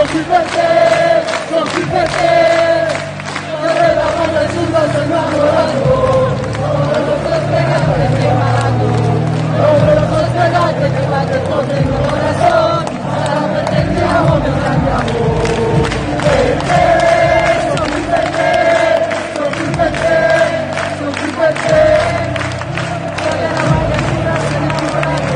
Sono qui per te, sono qui per te. Vorrei la mano sulla sono innamorato. Non lo so spiegare perché malato. Non ve lo so spiegare perché batte forte il mio corazón. Sarà perché ti amo, mio grande amore. Per te, sono qui per te, sono qui per te, sono qui per te. Voglio la mano sulla sono innamorato.